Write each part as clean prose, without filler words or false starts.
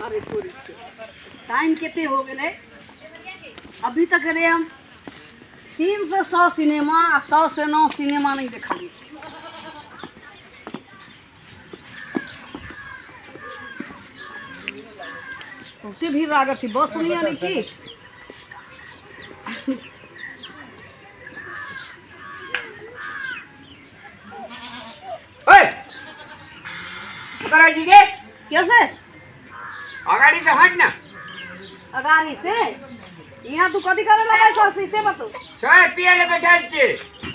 अरे तोरी के। टाइम कते हो गेलै अभी तक रे हम 3 से 100 सिनेमा आ 100 से 9 सिनेमा नहीं देखलियै। बहुते भीड़ लागल छै, बस नहीं आने की। ओए, करा जी के। कैसे? अगाड़ी से हट ना। अगाड़ी से यहाँ तू कथी करे ला बैठल छी से बतो। चाय पिए ले बैठल छी।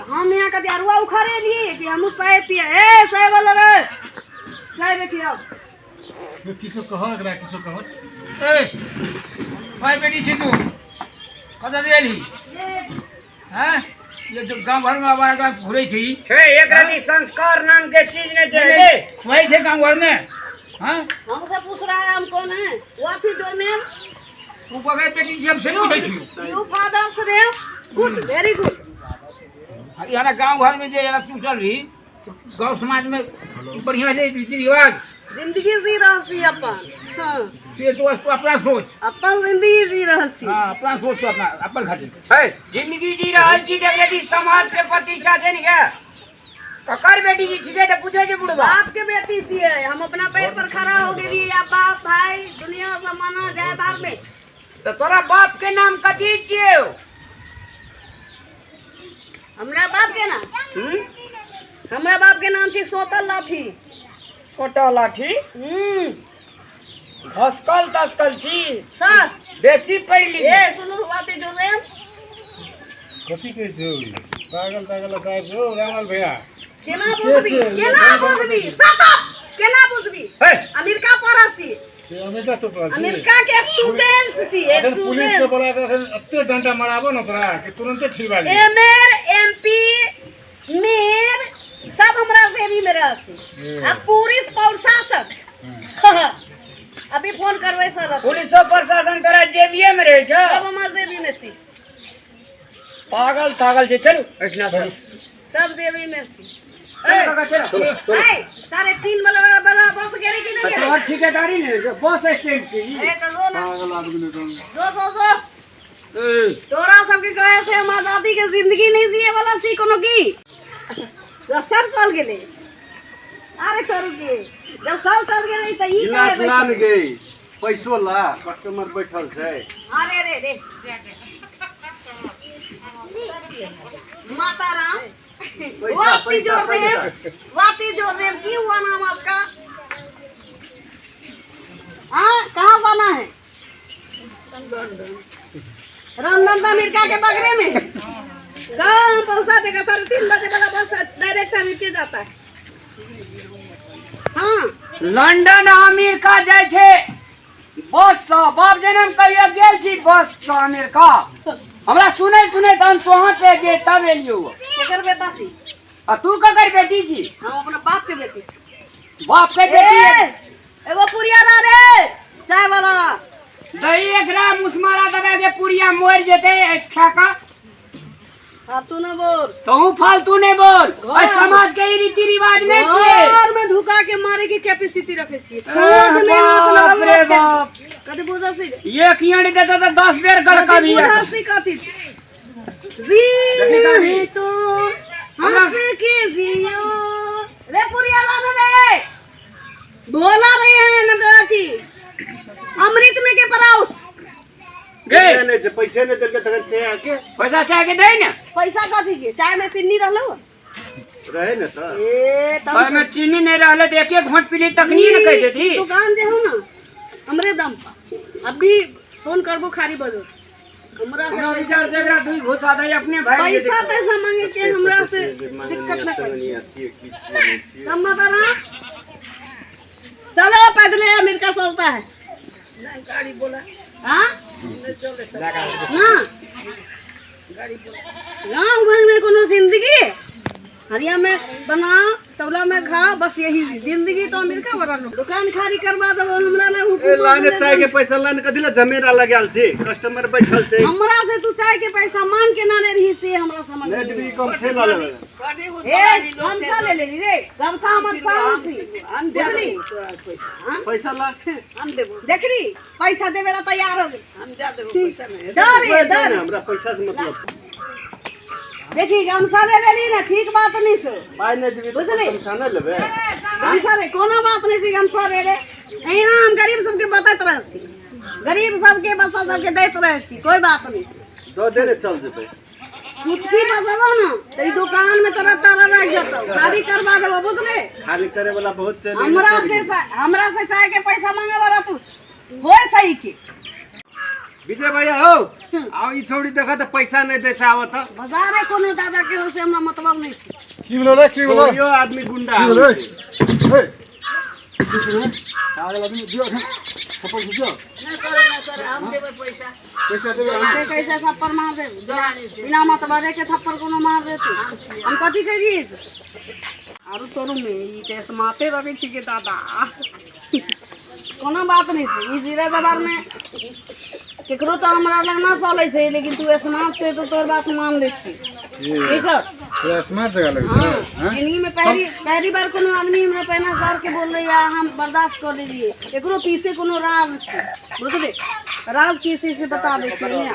हम यहाँ कथी अरुआ उखाड़े लिए कि हमहूँ चाय पिए? ए चाय वाला रे, चाय देखियो। किछो कह एकरा, किछो कह। ए, भाई बेटी छी तू, कतऽ से एलही हैं? ये जो गाँव घर में आवारा गाँव घुरै छी। छै एक रति संस्कार नाम के चीज नहीं छै रे। वही छै गाँव घर में, हाँ? हमसे पूछ रहा है हम कौन है? What is your name? तू ककरे बेटी छी, हम से पूछै छियौ। You father's name? Good, very good. यहाँ गाँव घर में जे यहाँ तू चलबी तऽ गाँव समाज में बढ़िया छै रीति रिवाज। जिंदगी जी रहल छी अपन, हाँ। से तो तू अपना सोच। अपन जिंदगी जी रहल छी। हाँ, अपना सोच तू, अपना अपन खातिर। है जिंदगी जी रहल छी देख रति समाज के प्रतिष्ठा छै ने के ककर बेटी जी छिकै तऽ पूछै छै बुढ़बा। बाप के बेटी छियै हम, अपना पैर पर खड़ा हो गेलियै। या बाप भाई दुनिया जमाना जाय बाहर में। तऽ तोरा बाप के नाम कथी छियौ? हमरा बाप के नाम? हम्म? हमरा बाप के नाम छी सोतल लाठी। छोटा लाठी? हम्म। घसकल तसकल छी। सर। बेसी पढ़ि लिख। ए सुनू, बाते जो रे। कथी कहै छौ? पागल तागल का छौ रामल भैया? केना बुझबी, केना बुझबी? Shut up! केना बुझबी? हे। अमेरिका पढ़ल छी। से अमेरिका तो पढ़ल छी? अमेरिका के स्टूडेंट्स छी। अखन पुलिस के स्टूडेंट। बोला के अखन एते डंडा मराबो न तोरा कि तुरंते ठीक भए जेतै। एम एमपी मेयर सब हमरा जेबी में रहसी आ पुलिस प्रशासन। अभी फोन करबै सर। पुलिसो प्रशासन तोरा जेबिये में रहै छौ? सब हमर जेबी में छी। पागल तागल छै। चलू एहिठिना से। सब जेबी में छी। चलू काका, चलू। ए, 3:30 वाला वाला बस गेले कि नहीं गेले? तोहर ठिकेदारी ने जो बस स्टैंड छै ई। ए तो जो ना। पागल आदमी ने तो। जो जो जो। ए, तोरा सबके कहे से हम आजादी के जिंदगी नहीं जिए वाला सी कोनो की। जब सब चल गेले, अरे करू के, जब सब चल गेले त ई गिलास कहे। ला ने गई, पैसो ला, कस्टमर बैठल छै। अरे रे रे माता राम। पैसा, वाती पैसा, जोड़ रहे हैं। पैसा। वाती जोड़ रहे हैं। की हुआ नाम आपका? हाँ, कहाँ जाना है? रंदन तो अमेरिका के बगरे में है। कहाँ पहुँचा देगा? 3:30 बजे वाला बस डायरेक्ट अमेरिका जाता है, हाँ। लंदन अमेरिका जाइ छै बस सँ? बाप जनम कहियो गेल छी बस सँ अमेरिका? हमरा सुनै सुनै तहन सोहा पे गेल तब एलियौ। केकर बेटा सी? आ तू ककर बेटी छी? हम अपना बाप के बेटी सी। बाप के बेटी? ए, एगो पुरिया ला रे चाय वाला। दही एकरा मुसमारा दबा के पुरिया मरि जेतै खा कऽ। फालतू न बोल। तहूँ फालतू नहीं बोल। और समाज के ई रीति रिवाज नहीं छियै। घर में धुका के मारे के कैपेसिटी रखे छियै। क्रोध में हाथ बाप लगल रे बाप। कथी बुझल छी? एक ईंट देतौ तऽ 10 बेर कथी गड़कबही। बुझल छी? कथी जी नहीं तो हंस के जियो रे। पुरिया लाने रे, भोला रहे हैं न अथी अमृत में के पराउस। गे। नहि छै, पैसे नहि देलकै तखन छै अहाँके। पैसा चाय के दै ने। पैसा कथी के? चाय में चीनी रहलो? रहै ने तऽ। ए तब ओहिमे चीनी नहि रहलै तऽ एक एक घोंट पीली तखनी ने कहि देती। दुकान जे हो ना हमरे दम पर। अभी फोन करबो खारी बजो हमरा से। हमरा विचार से एकरा दुई घुसा दै अपने भाई। पैसा तैसा मांगे के हमरा से दिक्कत ना करी। छियै की छियै नहि छियै। कम बता ना, चलो पैदले अमेरिका चलता है। गाड़ी बोला। हाँ ना, गाँव घर में कोनो जिंदगी। हरिया में बना तौला में खा, बस यही जिंदगी। तो अमेरिका बड़ा दुकान खाली करवा देबो हमरा ना ए हुकुम। लाने चाय के पैसा लाने कथी ला झमेला लगायल छी, कस्टमर बैठल छै। हमरा से तू चाय के पैसा मांग के ना ले रही से हमरा समझ नहि नहीं। देबी कम छै ला लेबै। ए गमछा ले लेली रे, गमछा हमर साहु सी बुझली। हाँ? पैसा ला। देखली पैसा देवे ला तैयार हो गेल। दे डर डर ने, हमरा पैसा से मतलब छै। देखी गमछा ले लेली ना, ठीक बात नहीं सो। पाइ नहि देबी तऽ बुझली? गमछा नहि लेबै। गमछा रे कोनो बात नहीं छै, गमछा रे रे एहिना हम गरीब सबके बतैत रहै छी, गरीब सबके बच्चा सबके दैत रहै छी, कोई बात नहीं छै। दऽ दे ने चल जेबै। सुटकी बजबो ना तऽ ई दुकान में तोरा ताला लागि जेतौ, खाली करवा देबो, बुझले? खाली करे वाला बहुत छै। हमरा से चाय के पैसा मांगे वाला तू होय सही के। विजय भैया हौ, आउ ई छौड़ी देखऽ तऽ पैसा नहि दै छै, आब तऽ बाजारे कोनो दादा के हो से हमरा मतलब नहीं छै। की भेलो रे, की भेलो? छौड़ियो आदमी गुंडा की भेलो? आदमी छै। हे की भेलो? पागल आदमी, दियौ एखन थप्पड़ घिचियौ। पैसा देबै हम। कैसे कैसे थप्पड़ मार दे, बिना मतबरे के थप्पड़ कोनो मार देती, हम कथी करिए? आरो तोरू में ई ते माते रहे छी के दादा, कोनो बात नहीं छै। ई जीरा दबार में केकरो तो हमरा लग ना चलै छै, लेकिन तू स्मार्ट छै तो तोर बात मान लै छी, ठीक है? तोरा स्मार्ट जगह लगै हाँ। छै, हाँ? जिंदगी में पहली पहली बार कोनो आदमी हमरा पहना सर के बोल रही है, हम बर्दाश्त कर लेलिए। एकरो पीछे कोनो राज छै, बुझले? राज की से बता दै छियै ने।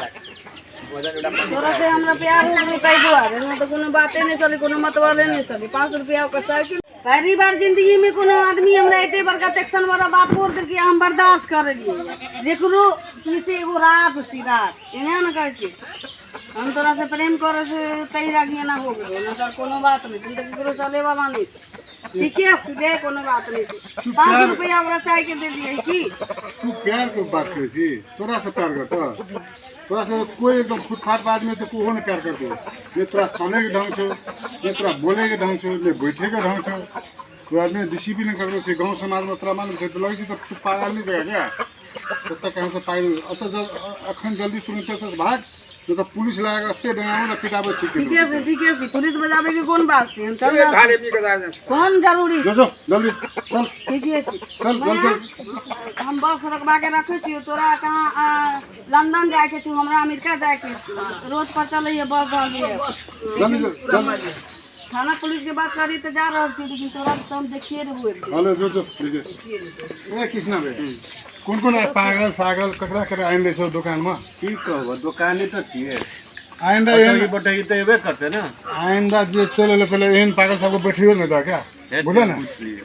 तोरा से हमरा प्यार हो गेलै ताहि दुआरे, ना तऽ कोनो बाते नहि चलै, कोनो मतबले नहि चलै। 5 रुपया ओकर साइकिल। पहली बार जिंदगी में कोनो आदमी हमरा एते बड़का टेक्शन वाला बात बोल देलकै, हम बर्दाश्त कर लेलिए। जेकरो पीछे एगो राज सी राज एना ने कहै छै, हम तोरा से प्रेम करे से तै लागी एना हो गेलो, ना तऽ कोनो बात नहि छै, तऽ केकरो चले वाला नहि छै। ठीके छै रे, कोनो बात नहि छै। 5 रुपया हमरा चाय के दे दिए की। तू प्यार के बात करै छी, तोरा से प्यार करतौ? तोरा से कोई एकदम फुटफाट आदमी तऽ कोहो नहि प्यार करतौ। ने तोरा चले के ढंग छौ, ने तोरा बोले के ढंग छौ, ने बैठे के ढंग छौ। तोरा आदमी डिसिप्लिन करबो छै गाँव समाजमे, तोरा मालूम छै तऽ लगै छै तऽ तू पागल नहि जगह क्या ओतऽ कहाँ से पागल। ओतऽ अखन जल्दी तुरन्त एतऽसँ भाग, नहि तऽ पुलिस लगा कऽ एते डराबो ने पिटाबो ठीक। ठीके छै, ठीके छै। पुलिस बजाबै के कोन बात छै, हम चल जाइ धारे छी। पी के जा। कोन जरूरी छै? जो जो जल्दी चल। ठीके छै। चल चल चल। हम बस रखवा के रखै छियौ। तोरा कहाँ लंदन जाइके छौ, हमरा अमेरिका जाइके छै। रोड पर चलैए बस धऽ लिअ। जल्दी चल जल्दी। थाना पुलिस के बात करी तऽ जा रहल छी, लेकिन तोरा तऽ हम देखिए रहू एक दिन। हेलो, जो जो देखिए। ए कृष्णा बे, कोन कोन पागल सागल ककरा ककरा आनि लै छौ दोकानमे? की कहबो, दोकाने तऽ छियै। आइंदा बटही एहन बटही तऽ एबे करतै ने। आइंदा जे चल एलै पहिले एहन पागल सबके बैठियो नहि दऽ क्या, बुझले ने? बुझलियै।